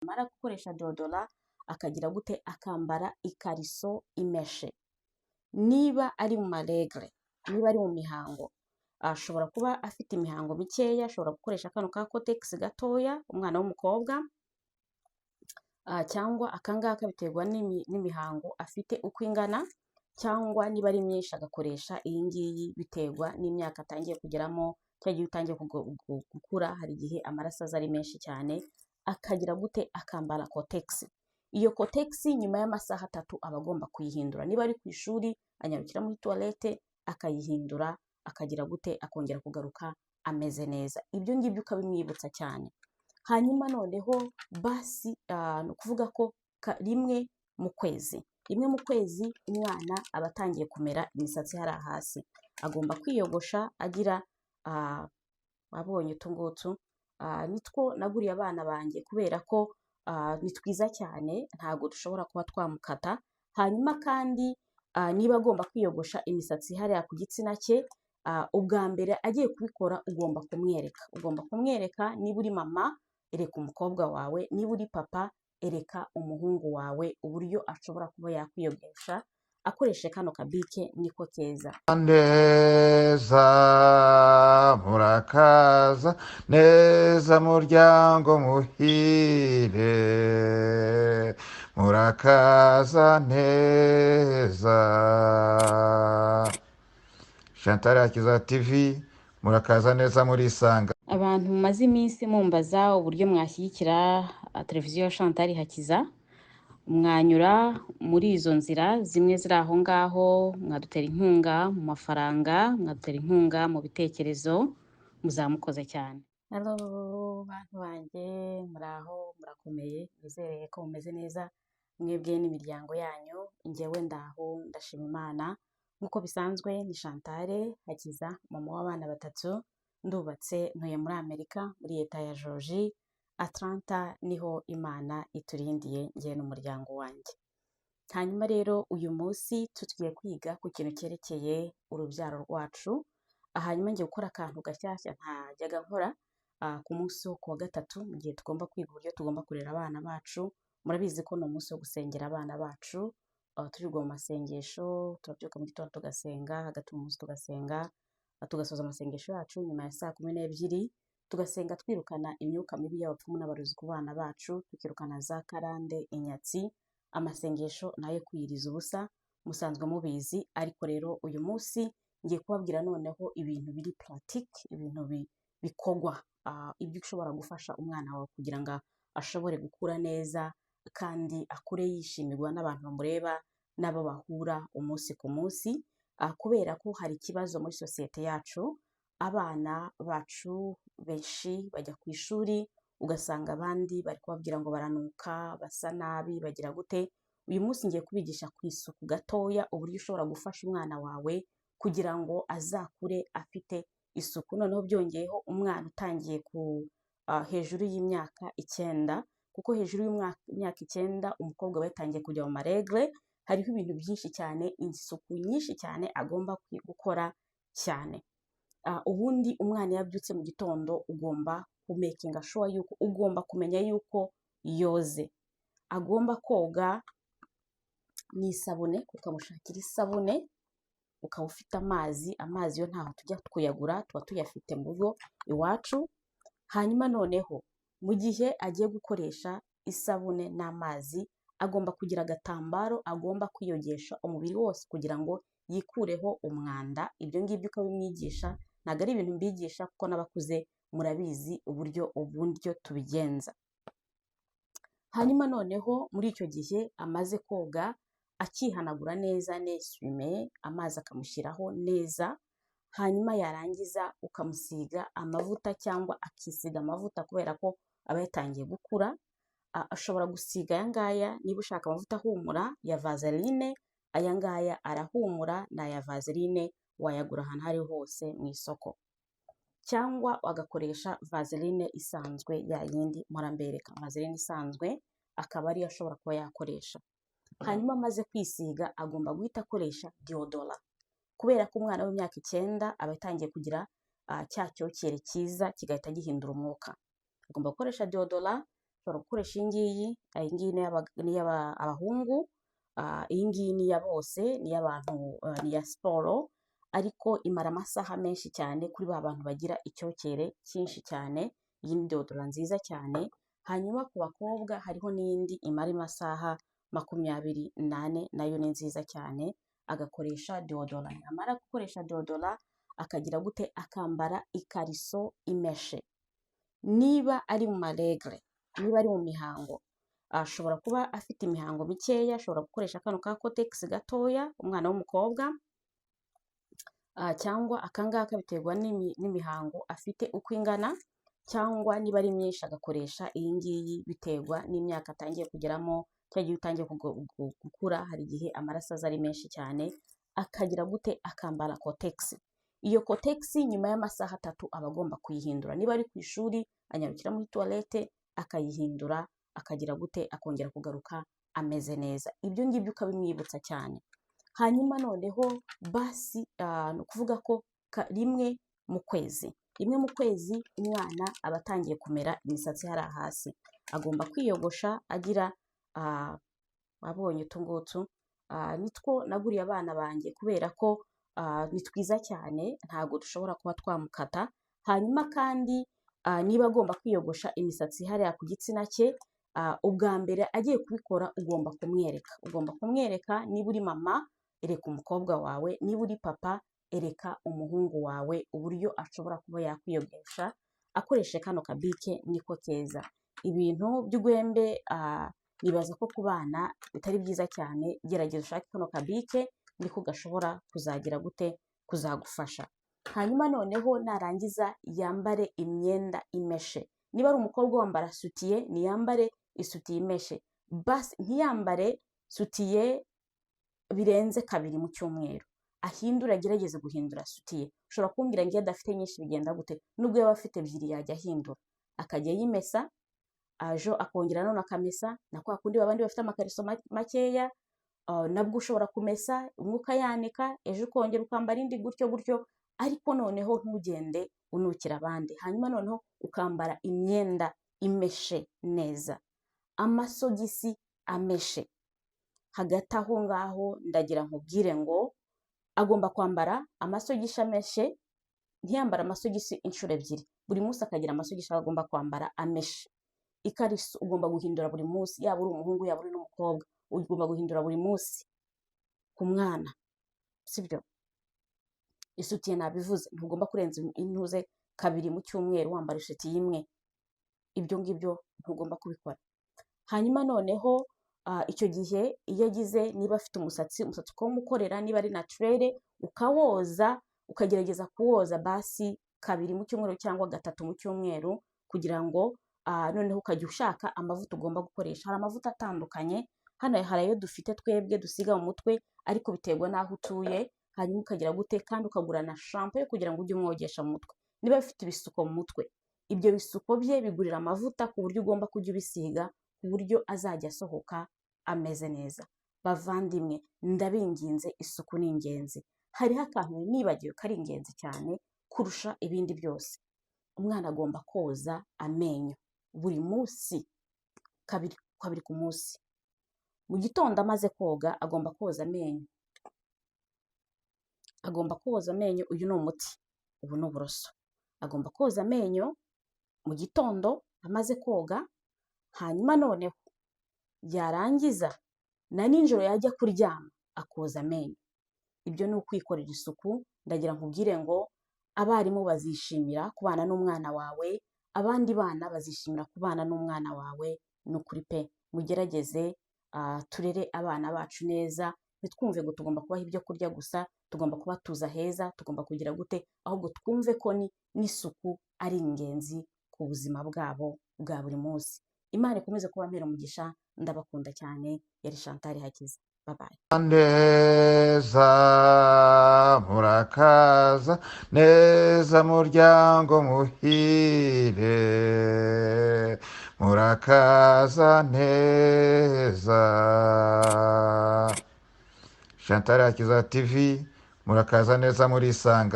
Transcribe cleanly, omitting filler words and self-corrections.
Yamara gukoresha deodorant, akagira gute? Akambara ikariso imeshe. Niba ari mu ma règles, niba ari mu mihango, ashobora kuba afite imihango mikeya, ashobora gukoresha kano ka Kotex gatoya, umwana w'umukobwa, cyangwa akangaka, biterwa n'imihango afite uko ingana, cyangwa niba ari myinshi agakoresha iyi ngiyi, biterwa n'imyaka atangiye kugeramo. Cya gihe utangiye gukura, hari igihe amaraso aza ari menshi cyane. Akagira gute? Akambara Kotex. Iyo Kotex nyuma y'amasaha 3 aba agomba kuyihindura. Niba ari ku ishuri, anyarukira muri toilette akayihindura, akagira gute? Akongera kugaruka ameze neza. Ibyo ngibyo ukabimwibutsa cyane. Hanyuma noneho basi, ni ukuvuga ko rimwe mu kwezi, rimwe mu kwezi, umwana aba atangiye kumera imisatsi hariya hasi, agomba kwiyogosha. Agira wabonye utu ngutu, nitwo naguriye abana banjye kubera ko ni twiza cyane, ntabwo dushobora kuba twamukata. Hanyuma kandi niba agomba kwiyogosha imisatsi hariya ku gitsina cye, ubwa mbere agiye kubikora ugomba kumwereka, ugomba kumwereka. Niba uri mama, ereka umukobwa wawe, niba uri papa, ereka umuhungu wawe uburyo ashobora kuba yakwiyogosha akoresheje kano kabike, niko keza. Neza, murakaza neza, muryango muhire, murakaza neza. Chantal Hakiza TV, murakaza neza, murisanga. Abantu mumaze iminsi mumbaza uburyo mwashyigikira televiziyo ya Chantal Hakiza, mwanyura muri izo nzira zimwe ziri aho ngaho. Mwadutera inkunga mu mafaranga, mwadutera inkunga mu bitekerezo, muzamukoze cyane. Hello bantu banjye, muraho, murakomeye? Nizere ko mumeze neza mwebwe n'imiryango yanyu. Njyewe ndaho, ndashima Imana. Nk'uko bisanzwe ni Chantal Hakiza, mama w'abana batatu, ndubatse, ntuye muri Amerika, muri leta ya Georgie, Atlanta, niho Imana iturindiye njye n'umuryango wanjye. Hanyuma rero uyu munsi tugiye kwiga ku kintu cyerekeye urubyaro rwacu. Hanyuma ngiye gukora akantu gashyashya ntajyaga nkora ku munsi wo kuwa gatatu, mu gihe tugomba kwiga uburyo tugomba kurera abana bacu. Murabizi ko ni umunsi wo gusengera abana bacu, turirwa mu masengesho, turabyuka mu gitondo tugasenga, hagati mu munsi tugasenga, tugasoza amasengesho yacu nyuma ya saa 12, tugasenga twirukana imyuka mibi y'abapfumu n'abarozi ku bana bacu, tukirukana za karande, inyatsi. Amasengesho nayo kwiyiriza ubusa, musanzwe mubizi. Ariko rero uyu munsi ngiye kubabwira noneho ibintu biri pratique, ibintu bikorwa, ibyo ushobora gufasha umwana wawe kugira ngo ashobore gukura neza kandi akure yishimirwa n'abantu bamureba n'abo bahura umunsi ku munsi, kubera ko hari ikibazo muri sosiyete yacu. Abana bacu benshi bajya ku ishuri, ugasanga abandi bari kubabwira ngo baranuka, basa nabi, bagira gute. Uyu munsi ngiye kubigisha ku isuku gatoya, uburyo ushobora gufasha umwana wawe kugira ngo azakure afite isuku. Noneho byongeyeho umwana utangiye ku hejuru y'imyaka 9, kuko hejuru y'imyaka 9 umukobwa aba yatangiye kujya mu ma règles. Hariho ibintu byinshi cyane, isuku nyinshi cyane agomba gukora cyane. Ubundi umwana iyo abyutse mu gitondo, ugomba kumakinga sure yuko, ugomba kumenya yuko yoze. Agomba koga n'isabune, ukamushakira isabune, ukaba ufite amazi. Amazi yo ntaho tujya kuyagura, tuba tuyafite mu rugo iwacu. Hanyuma noneho mu gihe agiye gukoresha isabune n'amazi, agomba kugira agatambaro agomba kwiyogesha umubiri wose kugira ngo yikureho umwanda. Ibyo ngibyo ukabimwigisha. Ntabwo ari ibintu mbigisha, kuko n'abakuze murabizi uburyo tubigenza. Hanyuma noneho muri icyo gihe amaze koga, akihanagura neza n'essuie-main, amazi akamushyiraho neza, hanyuma yarangiza ukamusiga amavuta cyangwa akisiga amavuta, kubera ko aba yatangiye gukura. Ashobora gusiga aya ngaya niba ushaka amavuta ahumura ya Vaseline. Aya ngaya arahumura, ni aya Vaseline, wayagura ahantu aho ariho hose mu isoko, cyangwa agakoresha Vaseline isanzwe, ya yindi mpora mbereka, Vaseline isanzwe, akaba ariyo ashobora kuba yakoresha. Hanyuma amaze kwisiga, agomba guhita akoresha deodorant, kubera ko umwana w'imyaka 9 aba atangiye kugira cya cyokere cyiza kigahita gihindura umwuka. Agomba gukoresha deodorant. Ushobora gukoresha iyi ngiyi, iyi ngiyi ni iy'abahungu, iyi ngiyi ni iya bose, ni iy'abantu, ni iya siporo, ariko imara amasaha menshi cyane kuri ba bantu bagira icyokere cyinshi cyane. Iyi ni deodorant nziza cyane. Hanyuma ku bakobwa hariho n'iyindi imara amasaha 24, nayo ni nziza cyane. Agakoresha deodorant, yamara gukoresha deodorant akagira gute? Akambara ikariso imeshe. Niba ari mu maregre, niba ari mu mihango, ashobora kuba afite imihango mikeya, ashobora gukoresha kano ka Kotex gatoya, umwana w'umukobwa, cyangwa akangaka, biterwa n'imihango afite uko ingana, cyangwa niba ari myinshi agakoresha iyi ngiyi, biterwa n'imyaka atangiye kugeramo. Cya gihe utangiye gukura, hari igihe amaraso aza ari menshi cyane. Akagira gute? Akambara Kotex. Iyo Kotex nyuma y'amasaha 3 aba agomba kuyihindura. Niba ari ku ishuri, anyarukira muri toilette akayihindura, akagira gute? Akongera kugaruka ameze neza. Ibyo ngibyo ukabimwibutsa cyane. Hanyuma noneho basi, ni ukuvuga ko rimwe mu kwezi, rimwe mu kwezi umwana aba atangiye kumera imisatsi hariya hasi, agomba kwiyogosha. Agira, wabonye utu ngutu, nitwo naguriye abana banjye kubera ko ni twiza cyane, ntabwo dushobora kuba twamukata. Hanyuma kandi niba agomba kwiyogosha imisatsi hariya ku gitsina cye, ubwa mbere agiye kubikora ugomba kumwereka, ugomba kumwereka. Niba uri mama, ereka umukobwa wawe, niba uri papa, ereka umuhungu wawe uburyo ashobora kuba yakwiyogosha akoresheje kano kabike, niko keza. Ibintu by'urwembe nibaza ko ku bana bitari byiza cyane. Gerageza ushake kano kabike, niko gashobora kuzagira gute? Kuzagufasha. Hanyuma noneho narangiza yambare imyenda imeshe. Niba ari umukobwa wambara sutiye, niyambare isutiye imeshe. Basi ntiyambare sutiye birenze kabiri mu cyumweru, ahindure, agerageze guhindura sutiye. Ushobora kumbwira ngo iyo adafite nyinshi bigenda gute? Nubwo yaba afite ebyiri, yajya ahindura, akajya yimesa ajo, akongera none akamesa. Na kwa kundi babandi bafite amakariso makeya, nabwo ushobora kumesa umwe ukayanika, ejo ukongera ukambara indi, gutyo gutyo, ariko noneho ntugende unukira abandi. Hanyuma noneho ukambara imyenda imeshe neza, amasogisi ameshe. Hagati aho ngaho ndagira nkubwire ngo agomba kwambara amasogisi ameshe, ntiyambara amasogisi inshuro ebyiri. Buri munsi akagira amasogisi agomba kwambara ameshe. Ikariso ugomba guhindura buri munsi, yaba uri umuhungu, yaba uri n'umukobwa, ugomba guhindura buri munsi ku mwana, sibyo? Isutiye nabivuze, ntugomba kurenza intuze kabiri mu cyumweru wambara isutiye imwe, ibyo ngibyo ntugomba kubikora. Hanyuma noneho icyo gihe iyo agize, niba afite umusatsi, umusatsi ukawumukorera, niba ari naturel ukawoza, ukagerageza kuwoza basi kabiri mu cyumweru cyangwa gatatu mu cyumweru, kugira ngo noneho ukajya ushaka amavuta ugomba gukoresha. Hari amavuta atandukanye hano, hari ayo dufite twebwe dusiga mu mutwe, ariko biterwa n'aho utuye. Hanyuma ukagira gute? Kandi ukagura na shampoo yo kugira ngo ujye umwogesha mu mutwe. Niba afite ibisuko mu mutwe, ibyo bisuko bye bigurira amavuta ku buryo ugomba kujya ubisiga, ku buryo azajya asohoka ameze neza. Bavandimwe, ndabinginze, isuku ni ingenzi. Hariho akantu nibagiwe kari ingenzi cyane kurusha ibindi byose. Umwana agomba koza amenyo buri munsi, kabiri kabiri ku munsi. Mu gitondo amaze koga agomba koza amenyo, agomba koza amenyo. Uyu ni umuti, ubu ni uburoso. Agomba koza amenyo mu gitondo amaze koga, hanyuma noneho yarangiza na nijoro yajya kuryama akoza amenyo. Ibyo ni ukwikorera isuku. Ndagira nkubwire ngo abarimu bazishimira kubana n'umwana wawe, abandi bana bazishimira kubana n'umwana wawe. Ni ukuri pe, mugerageze turere abana bacu neza. Ntitwumve ngo tugomba kubaha ibyo kurya gusa, tugomba kubatuza heza, tugomba kugira gute, ahubwo twumve ko ni n'isuku ari ingenzi ku buzima bwabo bwa buri munsi. Imana ikomeze kuba umugisha, ndabakunda cyane. Yari Chantal Hakiza, bye. Neza, murakaza neza, muryango muhire, murakaza neza. Chantal Hakiza TV, murakaza neza, murisanga.